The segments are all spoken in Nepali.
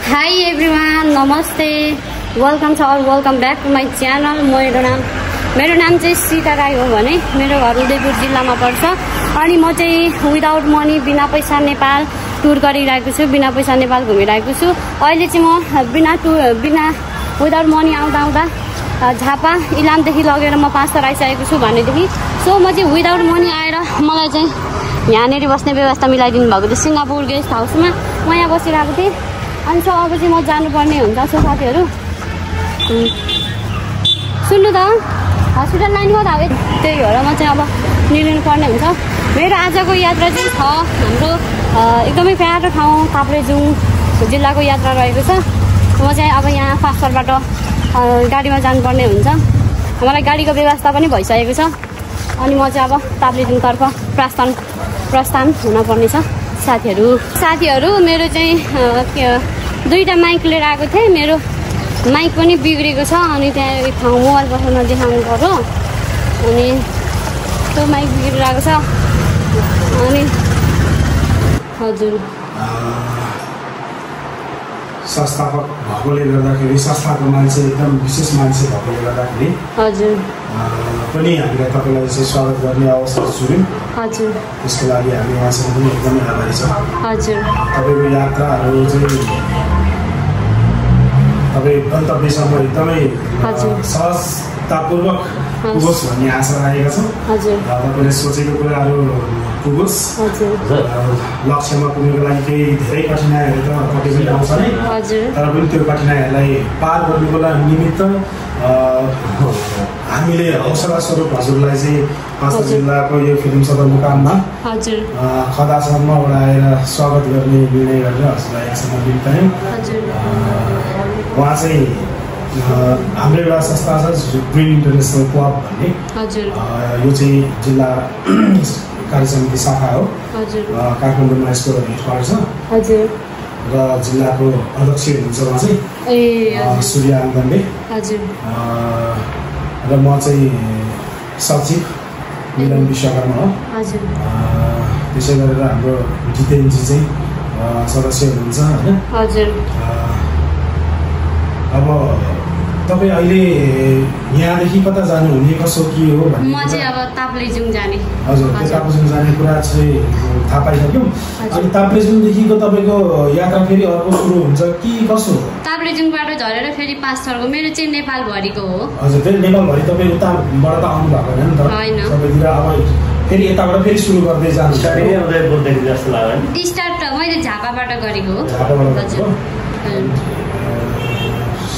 Hi everyone, नमस्ते, वेलकम छ all welcome back to my channel. मेरो नाम चाहिँ सीता राई हो भने मेरो घर उदयपुर जिल्लामा पर्छ अनि म चाहिँ विदाउट मनी बिना पैसा नेपाल टुर गरिरहेको छु, बिना पैसा नेपाल घुमिरहेको छु। अहिले चाहिँ म बिना विदाउट मनी आउँदा झापा इलामदेखि लगेर म 5 थर आइसकेको छु भनेदेखि सो म चाहिँ विदाउट मनी आएर मलाई चाहिँ यहाँनिर बस्ने व्यवस्था मिलाइदिनु भएको थियो सिङ्गापुर गेस्ट हाउसमा। म यहाँ बसिरहेको थिएँ अनि सो अब चाहिँ म जानुपर्ने हुन्छ। सो साथीहरू सुन्नु त, हस्पिटल लाइनमा त त्यही भएर म चाहिँ अब निलिनु पर्ने हुन्छ। मेरो आजको यात्रा चाहिँ छ हाम्रो एकदमै प्यारो ठाउँ ताप्लेजुङ जिल्लाको यात्रा रहेको छ। म चाहिँ अब यहाँ 5 थरबाट गाडीमा जानुपर्ने हुन्छ। मलाई गाडीको व्यवस्था पनि भइसकेको छ अनि म चाहिँ अब ताप्लेजुङतर्फ प्रस्थान हुनुपर्ने छ। साथीहरू मेरो चाहिँ दुईवटा माइक लिएर आएको थिएँ। मेरो माइक पनि बिग्रेको छ अनि त्यहाँ एक ठाउँ मोबाइल पठाउन देखाउनु पर्यो अनि त्यो माइक बिग्रेर आएको छ अनि हजुर संस्थापक भएकोले गर्दाखेरि संस्थाको मान्छे एकदम विशेष मान्छे भएकोले गर्दाखेरि हजुर पनि हामीले तपाईँलाई चाहिँ स्वागत गर्ने अवसर सुन्यौँ। हजुर त्यसको लागि हामी उहाँसँग पनि एकदमै आभारी छौँ। हजुर तपाईँको यात्राहरू चाहिँ तपाईँ गन्तव्यसम्म एकदमै सहजतापूर्वक पुगोस् भन्ने आशा राखेका छौँ। तपाईँले सोचेको कुराहरू पुगोस्। लक्ष्यमा पुग्नुको लागि केही धेरै कठिनाइहरू त कति पनि आउँछ नै, तर पनि त्यो कठिनाइहरूलाई पार गर्नुको लागि निमित्त हामीले हौसला स्वरूप हजुरलाई चाहिँ 5 जिल्लाको यो फिल्म सदरमुकाममा खदासम्म उडाएर स्वागत गर्ने निर्णय गरेर हजुरलाई यहाँसम्म बितायौँ। उहाँ चाहिँ हाम्रो एउटा संस्था छ ग्रिन इन्टरनेसनल क्लब भन्ने, यो चाहिँ जिल्ला कार्य समिति शाखा हो। काठमाडौँमा यसको हेडक्वार्टर छ र जिल्लाको अध्यक्ष हुनुहुन्छ उहाँ चाहिँ सूर्य आन्दनले र म चाहिँ सचिव मिलन विश्वकर्मा हो। त्यसै गरेर हाम्रो जितेनजी चाहिँ सदस्य हुनुहुन्छ होइन। अब तपाईँ अहिले यहाँदेखि कता जानुहुने, कसो के हो भन्ने? म चाहिँ अब ताप्लेजुङ जाने। हजुर, ताप्लेजुङ जाने कुरा चाहिँ थाहा पाइसक्यौँ। अनि ताप्लेजुङदेखिको तपाईँको यात्रा फेरि अर्को सुरु हुन्छ कि कसो? ताप्लेजुङबाट झरेर फेरि 5 थरको मेरो चाहिँ नेपालभरिको हो। हजुर, फेरि नेपालभरि तपाईँ उताबाट त आउनु भएको होइन नि त? तपाईँतिर अब फेरि यताबाट फेरि सुरु गर्दै जानु जस्तो लाग्यो। स्टार्ट मैले झापाबाट गरेको हो।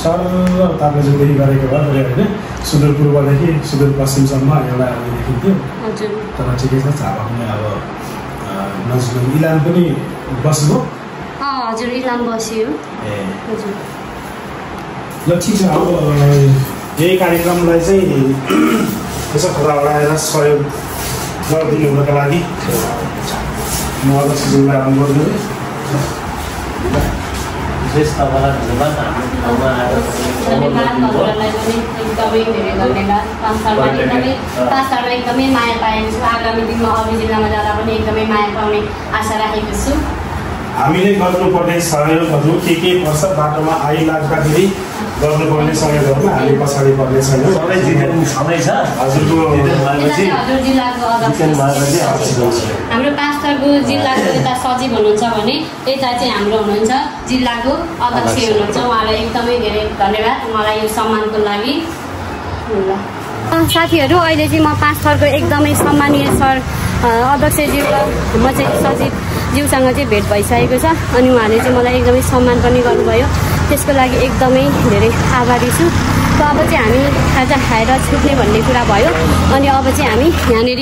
सर ताप्लेजुङदेखि गरेको भए होइन, सुदूरपूर्वदेखि सुदूरपश्चिमसम्म एउटा देखिन्थ्यो। तर ठिकै छ, झापा पनि अब नजिक। इलाम पनि बस्नु? हजुर, इलाम बस्यो। ल ठिक छ। अब यही कार्यक्रमलाई चाहिँ यसो खदा उडाएर सहयोग गरिदिनु हुनका लागि म अध्यक्षज्यूलाई अनुरोध गरेँ। धन्यवाद हजुरलाई पनि एकदमै धेरै धन्यवाद। 5 थरमा एकदमै माया पाएको छु। आगामी दिनमा अरू जिल्लामा जाँदा पनि एकदमै माया पाउने आशा राखेको छु। हामीले गर्नुपर्ने सहयोगहरू के पर्छ, बाटोमा आइलाग्दाखेरि गर्नुपर्ने सहयोगहरूमा हामी पछाडि पर्ने छैन। हजुरको हाम्रो 5 थरको जिल्लाको यता सचिव हुनुहुन्छ भने यता चाहिँ हाम्रो हुनुहुन्छ जिल्लाको अध्यक्ष हुनुहुन्छ। उहाँलाई एकदमै धेरै धन्यवाद मलाई यो सम्मानको लागि। साथीहरू अहिले चाहिँ म 5 थरको एकदमै सम्मानीय सर अध्यक्षज्यू र म चाहिँ सचिवज्यूसँग चाहिँ भेट भइसकेको छ अनि उहाँले चाहिँ मलाई एकदमै सम्मान पनि गर्नुभयो। त्यसको लागि एकदमै धेरै आभारी छु। त अब चाहिँ हामी खाजा खाएर छुट्ने भन्ने कुरा भयो अनि अब चाहिँ हामी यहाँनिर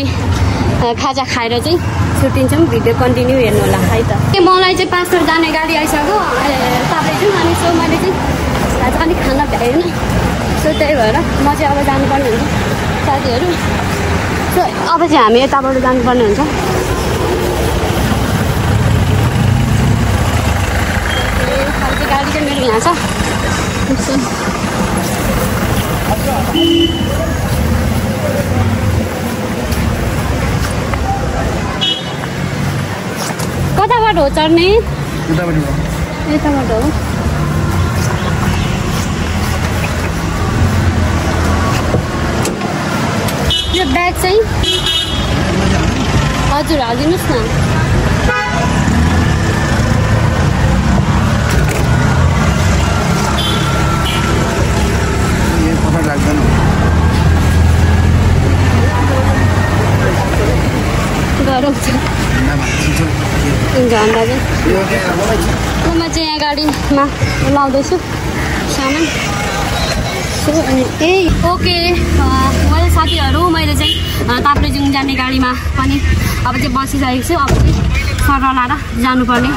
खाजा खाएर चाहिँ छुट्टिन्छौँ। भिडियो कन्टिन्यू हेर्नु होला है त। मलाई चाहिँ 5 थर जाने गाडी आइसक्यो ताप्लेजुङ अनि सो मैले चाहिँ खाजा अलिक खान भ्याएन। सो त्यही भएर म चाहिँ अब जानुपर्ने हुन्छ साथीहरू। सो अब चाहिँ हामी यताबाट जानुपर्ने हुन्छ। गाडी चाहिँ मेरो यहाँ छ। कताबाट हो चढ्ने? यताबाट हो। ब्याग चाहिँ हजुर हालिदिनुहोस् न। गरम छ अन्दाज म चाहिँ यहाँ गाडीमा लाउँदैछु सामान। ए ओके मैले साथीहरू मैले चाहिँ ताप्लेजुङ जाने गाडीमा पनि अब चाहिँ बसिसकेको छु। अब चाहिँ सरलाएर जानुपर्ने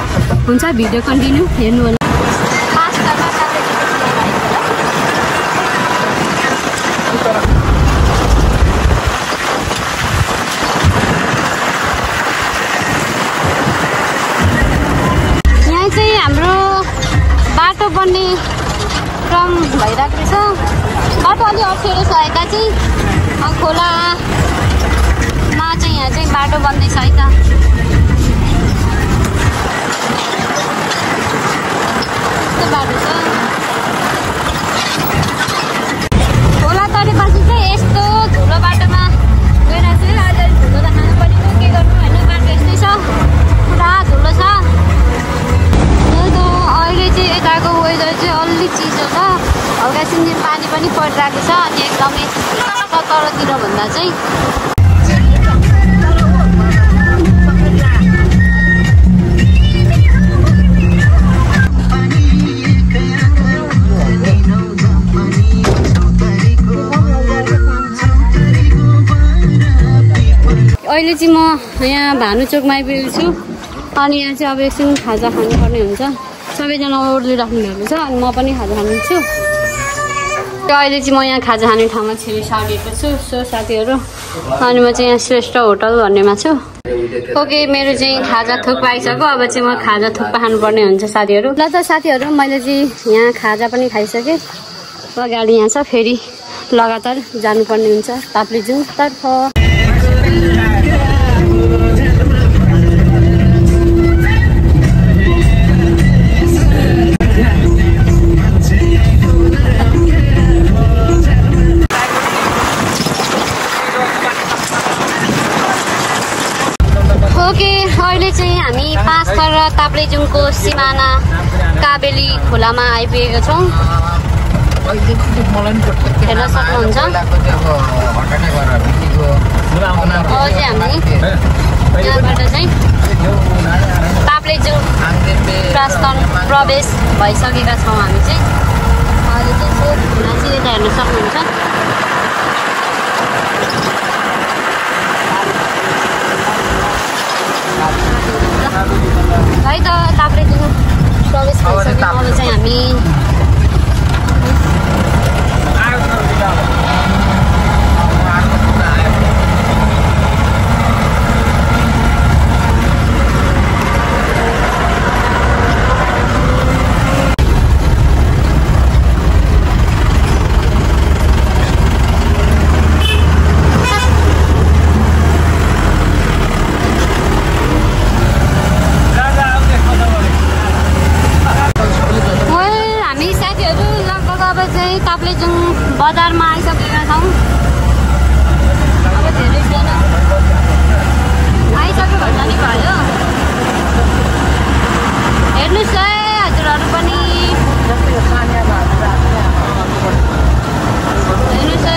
हुन्छ। भिडियो कन्टिन्यू हेर्नु होला। यहाँ चाहिँ हाम्रो बाटो बन्ने क्रम भइरहेको छ। बाटो अलि अप्ठ्यारो छ यता चाहिँ खोलामा चाहिँ यहाँ चाहिँ बाटो बन्दैछ है त। यस्तो बाटो छ। खोला तरेपछि चाहिँ यस्तो धुलो बाटोमा गएर चाहिँ अहिले धुलो त खानु परेको के गर्नु होइन। बाटो यस्तै छ पुरा धुलो छ। अहिले चाहिँ यताको वेदर चाहिँ अलि चिसो छ। हल्का सिन्जिन पानी पनि परिरहेको छ अनि एकदमै तलतिर भन्दा चाहिँ अहिले चाहिँ म यहाँ भानुचोकमा आइपुगेको छु अनि यहाँ चाहिँ अब एकछिन खाजा खानुपर्ने हुन्छ। सबैजना ओर्लिराख्नु भएको छ अनि म पनि खाजा खान्छु। अहिले चाहिँ म यहाँ खाजा खाने ठाउँमा छिरिसाडिएको छु। सो साथीहरू अनि म चाहिँ यहाँ श्रेष्ठ होटल भन्नेमा छु। ओके मेरो चाहिँ खाजा थुक्पा आइसक्यो। अब चाहिँ म खाजा थुक्पा खानुपर्ने हुन्छ साथीहरू। ल त साथीहरू मैले चाहिँ यहाँ खाजा पनि खाइसकेँ। अब गाडी यहाँ छ फेरि लगातार जानुपर्ने हुन्छ ताप्लेजुङतर्फ। अहिले चाहिँ हामी 5 थर ताप्लेजुङको सिमाना काबेली खोलामा आइपुगेका छौँ। हेर्न सक्नुहुन्छ। हामी यहाँबाट चाहिँ ताप्लेजुङ प्रस्थान प्रवेश भइसकेका छौँ। हामी चाहिँ अहिले चाहिँ खोला चाहिँ यता हेर्न सक्नुहुन्छ। है त ताप्लेजुङ प्रवेश भइसक्यो। अब चाहिँ हामी ताप्लेजुङ बजारमा आइसकेका छौँ। अब धेरैजना आइसक्यो भन्दा नि भयो। हेर्नुहोस् है हजुरहरू पनि हेर्नुहोस् है।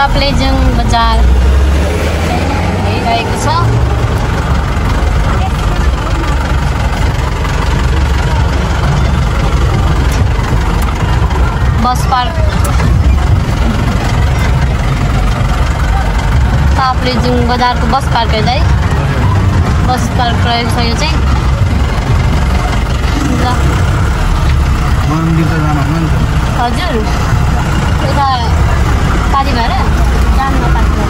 ताप्लेजुङ बजार भइरहेको छ। बस पार्क ताप्लेजुङ बजारको बस पार्क है दाइ बस पार्क रहेको छ यो चाहिँ ल हजुर यता पारी भएर जानु नपाएको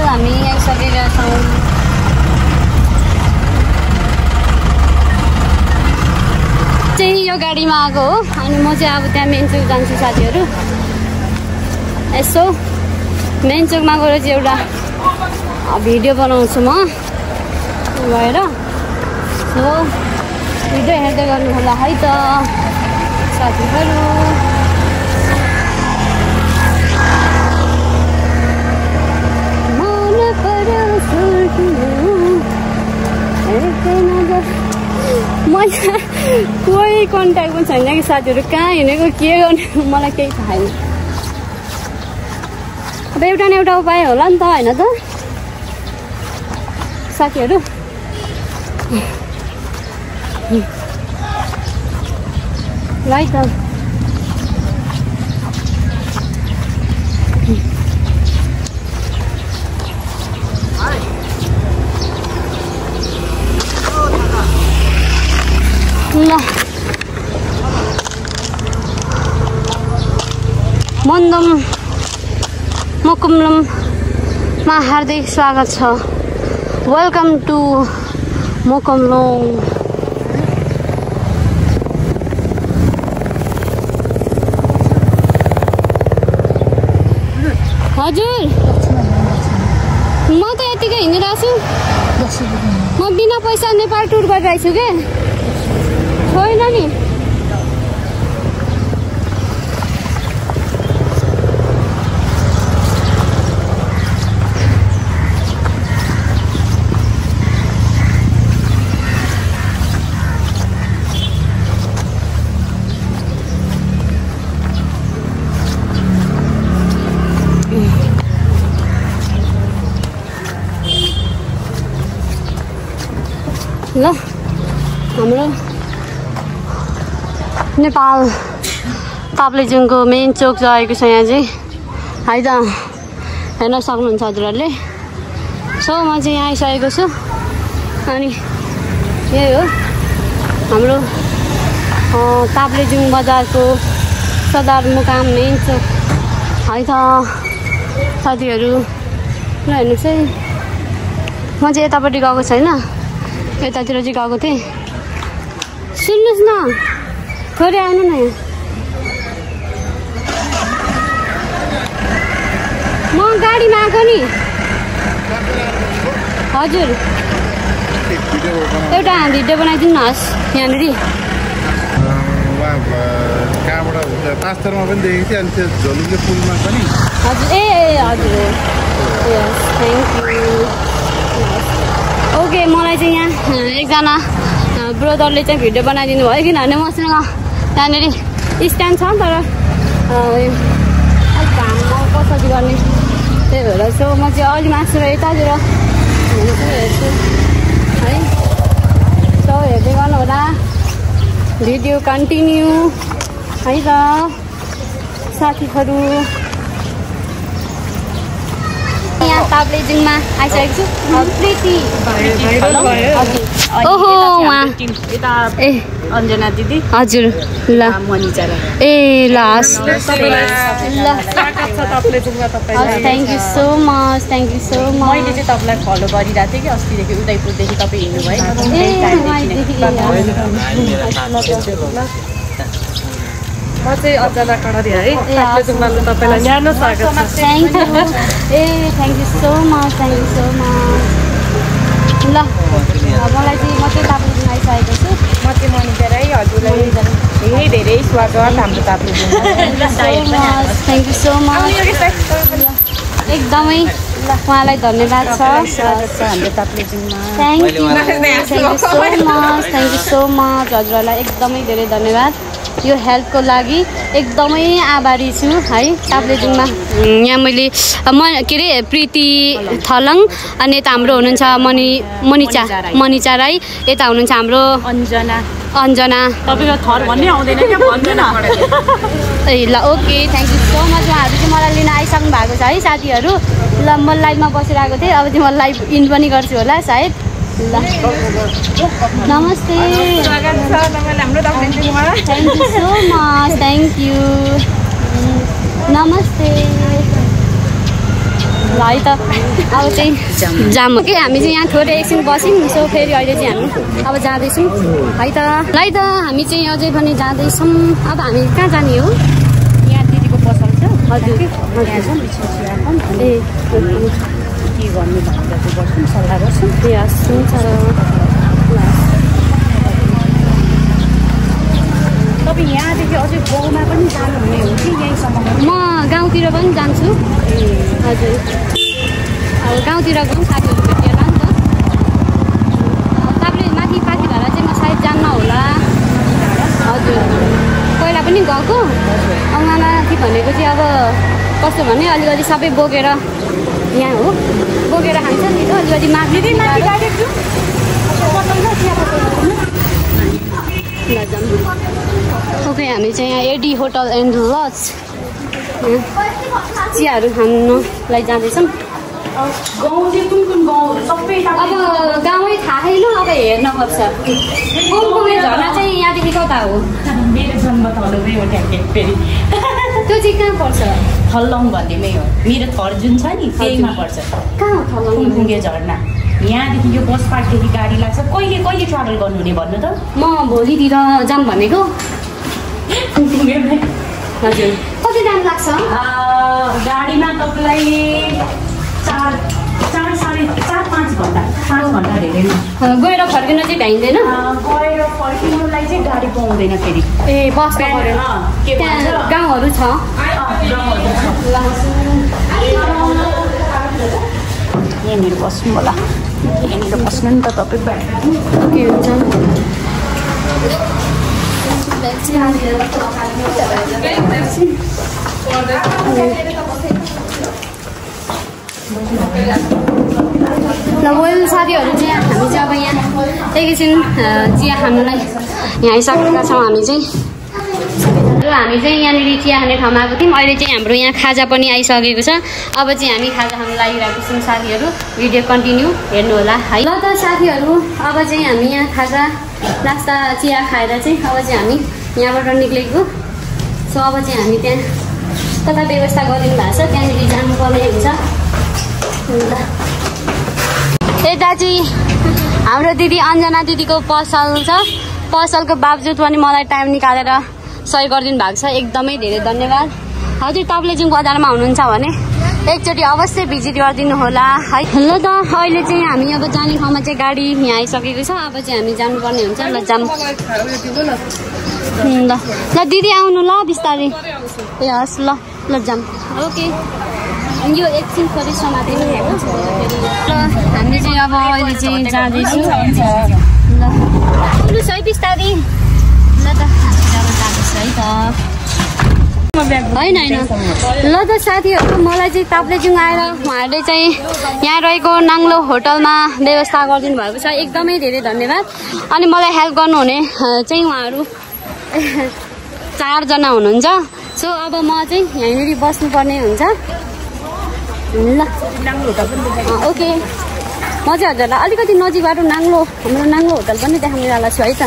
हामी आइसकेका छौँ चाहिँ यो गाडीमा आएको हो अनि म चाहिँ अब त्यहाँ मेन चोक जान्छु साथीहरू यसो मेन चोकमा गएर चाहिँ एउटा भिडियो बनाउँछु म गएर सो भिडियो हेर्दै गर्नु होला है त साथीहरू कोही कन्ट्याक्ट पनि छैन कि साथीहरू कहाँ हिँडेको के गर्ने मलाई केही थाहा छैन अब एउटा न एउटा उपाय होला नि त होइन त साथीहरू ल है त ल मन्दम मोकुम्लुङमा हार्दिक स्वागत छ वेलकम टु मोकुम्लुङ हजुर म त यतिकै हिँडिरहेको छु म बिना पैसा नेपाल टुर गरिरहेको छु के छैन नि ल हाम्रो नेपाल ताप्लेजुङको मेन चोक रहेको छ यहाँ चाहिँ है त हेर्न सक्नुहुन्छ हजुरहरूले सो म चाहिँ यहाँ आइसकेको छु अनि यही हो हाम्रो ताप्लेजुङ बजारको सदरमुकाम मेन चोक है त साथीहरू ल हेर्नुहोस् है म चाहिँ यतापट्टि गएको छैन यतातिर चाहिँ गएको थिएँ सुन्नुहोस् न थोरै आउनु न यहाँ म गाडीमा आएको नि हजुर एउटा भिडियो बनाइदिनु होस् यहाँनिर पाँचतरमा पनि देखेको थिएँ अनि त्यो झोलुङ्गे पुलमा पनि हजुर ए हजुर यस थ्याङ्क यू ओके मलाई चाहिँ यहाँ एकजना ब्रदरले चाहिँ भिडियो बनाइदिनु भयो किनभने मसँग त्यहाँनिर स्ट्यान्ड छ तर अलिक घाममा कसरी गर्ने त्यही भएर सो म चाहिँ अलि मासु यतातिर हेर्छु है सो हेर्दै गर्नु होला भिडियो कन्टिन्यू है त साथीहरू यहाँ ताप्लेजुङमा आइसकेको छु प्रीति ओहो उहाँ ए अन्जना दिदी हजुर ल ए ल हस् thank you so much thank you so much मैले चाहिँ तपाईँलाई फलो गरिरहेको थिएँ कि अस्तिदेखि उदयपुरदेखि तपाईँ हिँड्नु भयो म चाहिँ अञ्जना कडारी है ताप्लेजुङमा तपाईँलाई न्यानो स्वागत छ thank U A thank you so much ल मलाई चाहिँ म चाहिँ ताप्लेजुङ आइसकेको छु म चाहिँ मनिका राई हजुरलाई धेरै धेरै स्वागत हाम्रो ताप्लेजुङमा थ्याङ्क यू सो मच एकदमै उहाँलाई धन्यवाद छ हाम्रो ताप्लेजुङमा थ्याङ्क यू सो मच हजुरहरूलाई एकदमै धेरै धन्यवाद यो हेल्पको लागि एकदमै आभारी छु है। ताप्लेजुङमा यहाँ मैले के अरे प्रीति थलङ अनि यता हाम्रो हुनुहुन्छ मनिचा राई, यता हुनुहुन्छ हाम्रो अन्जना। तपाईँको थर भन्ने आउँदैन क्या, भन्दैन। ए ल okay, thank you so much. उहाँहरू चाहिँ मलाई लिन आइसक्नु भएको छ है साथीहरू। ल म लाइभमा बसिरहेको थिएँ, अब चाहिँ म लाइभ इन पनि गर्छु होला सायद। ल नमस्ते, स्वागत छ तपाईँलाई हाम्रो ताप्लेजुङमा। Thank you so much, thank you, नमस्ते। ल है त अब चाहिँ जाम हो कि हामी चाहिँ यहाँ थोरै एकछिन बस्यौँ, सो फेरि अहिले चाहिँ हामी अब जाँदैछौँ है त। ल है त हामी चाहिँ अझै पनि जाँदैछौँ। अब हामी कहाँ जाने हो? यहाँ दिदीको पसल छ। हजुर ए के गर्नु भनेर चाहिँ गर्छौँ, सल्लाह गर्छौँ। ए हस् हुन्छ। तपाईँ यहाँदेखि अझै गाउँमा पनि जानुहुने हो कि यहीँसम्म? म गाउँतिर पनि जान्छु। हजुर अब गाउँतिर गउँ, साथीहरू भेटिएला नि त। तपाईँले माथि पाथी भएर चाहिँ म सायद जान्न होला। हजुर पहिला पनि गएको। अब माथि भनेको चाहिँ अब कस्तो भने अलिकति सबै बोकेर यहाँ हो, बोकेर खान्छ नि त अलिकति माथि ओके। हामी चाहिँ यहाँ एडी होटल एन्ड लज चियाहरू खानुलाई जाँदैछौँ। गाउँ चाहिँ कुन गाउँ? सबै अब गाउँै थाहा छैन, अब हेर्नुपर्छ। कुमकुमे झरना चाहिँ यहाँदेखि कता हो? मेरो जन्मथलो हो ट्याक्कै फेरि। त्यो चाहिँ कहाँ पर्छ? थल्लङ भन्नेमै हो। मेरो थर जुन छ नि त्यहीमा पर्छ। कहाँ हो थल्लङ? कुमकुमे झरना। यहाँदेखि यो बस पार्कदेखि गाडी लाग्छ। कहिले ट्राभल गर्नुहुने भन्नु त? म भोलितिर जाम भनेको। हजुर कति टाइम लाग्छ? गाडीमा तपाईँलाई 4-5 घन्टा, 5 घन्टा धेरै नै। गएर फर्किन चाहिँ भ्याइँदैन? गएर फर्किनुलाई चाहिँ गाडी पाउँदैन फेरि। ए बस परेर त्यहाँ गाउँहरू छ? यहाँनिर बस्नु होला, यहाँनिर बस्नु नि त तपाईँ। के हुन्छ ल वेल साथीहरू चाहिँ हामी चाहिँ अब यहाँ एकैछिन चिया खानुलाई यहाँ आइसकेका छौँ। हामी चाहिँ यहाँनिर चिया खाने ठाउँमा आएको थियौँ। अहिले चाहिँ हाम्रो यहाँ खाजा पनि आइसकेको छ। अब चाहिँ हामी खाजा खानु लागिरहेको छौँ साथीहरू। भिडियो कन्टिन्यू हेर्नु होला है। ल त साथीहरू अब चाहिँ हामी यहाँ खाजा नास्ता चिया खाएर चाहिँ अब चाहिँ हामी यहाँबाट निक्लेको। सो अब चाहिँ हामी त्यहाँ कता व्यवस्था गरिदिनु भएको छ, त्यहाँनिर जानुपर्ने हुन्छ। ए दाजु हाम्रो दिदी अन्जना दिदीको पसल छ। पसलको बावजुद पनि मलाई टाइम निकालेर सहयोग गरिदिनु भएको छ, एकदमै धेरै धन्यवाद। हजुर ताप्लेजुङ बजारमा हुनुहुन्छ भने एकचोटि अवश्य भिजिट गरिदिनु होला है। ल त अहिले चाहिँ हामी अब जाने ठाउँमा चाहिँ गाडी यहाँ आइसकेको छ। अब चाहिँ हामी जानुपर्ने हुन्छ। ल जाम ल दिदी आउनु ल बिस्तारै। ए हस् ल जाम ओके। यो एकछिन परिश्रम मात्रै हो। ल हामी चाहिँ अब अहिले चाहिँ जाँदैछौँ। ल आउनुहोस् है बिस्तारै। ल त हामी अब जाँदैछ है त। होइन ल त साथीहरू मलाई चाहिँ ताप्लेजुङ आएर उहाँहरूले चाहिँ यहाँ रहेको नाङ्लो होटलमा व्यवस्था गरिदिनु भएको छ, एकदमै धेरै धन्यवाद। अनि मलाई हेल्प गर्नुहुने चाहिँ उहाँहरू 4 जना हुनुहुन्छ। सो अब म चाहिँ यहाँनिर बस्नुपर्ने हुन्छ। ल ओके म चाहिँ हजुरलाई अलिकति नजिकबाट हाम्रो नाङ्लो होटल पनि देखाउनेवाला छु है त।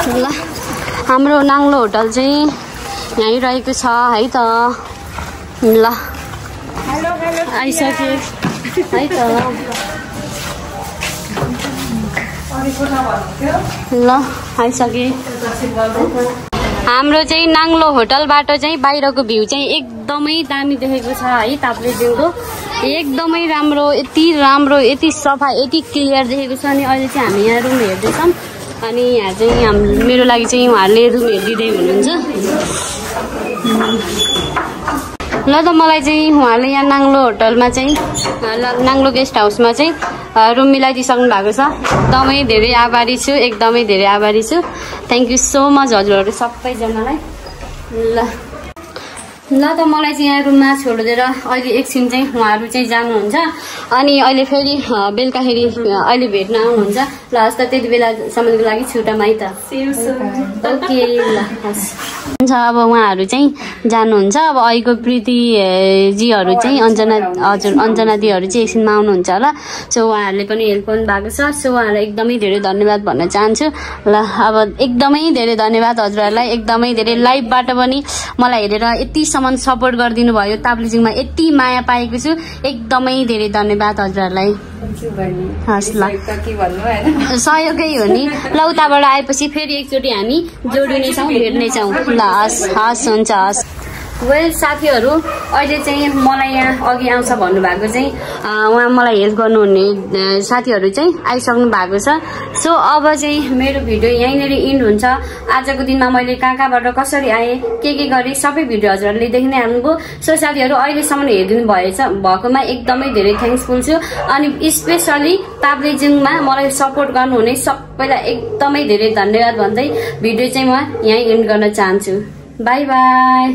ल हाम्रो नाङ्लो होटल चाहिँ यहीँ रहेको छ है त। ल आइसक्यो है त। ल आइसकेँ। हाम्रो चाहिँ नाङ्लो होटलबाट चाहिँ बाहिरको भ्यू चाहिँ एकदमै दामी देखेको छ है। ताप्लेजुङको एकदमै राम्रो, यति सफा, यति क्लियर देखेको छ। अनि अहिले चाहिँ हामी यहाँ रुम हेर्दैछौँ। अनि यहाँ चाहिँ मेरो लागि चाहिँ उहाँहरूले रुम हेरिदिँदै हुनुहुन्छ। ल त मलाई चाहिँ उहाँहरूले यहाँ नाङ्लो होटलमा चाहिँ नाङ्लो गेस्ट हाउसमा चाहिँ रुम मिलाइदिइसक्नु भएको छ। एकदमै धेरै आभारी छु, एकदमै धेरै आभारी छु। थ्याङ्क यू सो मच हजुरहरू सबैजनालाई। ल त मलाई चाहिँ यहाँ रुममा छोडिदिएर अहिले एकछिन चाहिँ उहाँहरू चाहिँ जानुहुन्छ अनि अहिले फेरि बेलुकाखेरि अहिले भेट्न आउनुहुन्छ। ल हस् त त्यति बेलासम्मको लागि छुटा माइत। ओके ल हस् हुन्छ। अब उहाँहरू चाहिँ जानुहुन्छ। अब अहिलेको प्रीतिजीहरू चाहिँ अञ्जना दिहरू चाहिँ एकछिनमा आउनुहुन्छ होला। सो उहाँहरूले पनि हेल्प गर्नु भएको छ। सो उहाँहरूलाई एकदमै धेरै धन्यवाद भन्न चाहन्छु। ल अब एकदमै धेरै धन्यवाद हजुरहरूलाई, एकदमै धेरै लाइभबाट पनि मलाई हेरेर यतिसम्म सपोर्ट गरिदिनु भयो। ताप्लेजुङमा यति माया पाएको छु, एकदमै धेरै धन्यवाद हजुरहरूलाई। हस् ल सहयोगै हो नि। ल उताबाट आएपछि फेरि एकचोटि हामी जोडिनेछौँ, भेट्नेछौँ। ल हस् हस् हुन्छ हस्। वेल साथीहरू अहिले चाहिँ मलाई यहाँ अघि आउँछ भन्नुभएको चाहिँ उहाँ मलाई हेल्प गर्नुहुने साथीहरू चाहिँ आइसक्नु भएको छ। सो अब चाहिँ मेरो भिडियो यहीँनिर इन्ड हुन्छ। आजको दिनमा मैले कहाँबाट कसरी आएँ के गरेँ सबै भिडियो हजुरहरूले देखि नै हाल्नुभयो। सो साथीहरू अहिलेसम्म हेरिदिनु भएकोमा एकदमै धेरै थ्याङ्क्सफुल छु। अनि स्पेसली ताप्लेजुङमा मलाई सपोर्ट गर्नुहुने सबैलाई एकदमै धेरै धन्यवाद भन्दै भिडियो चाहिँ म यहीँ इन्ड गर्न चाहन्छु। By by.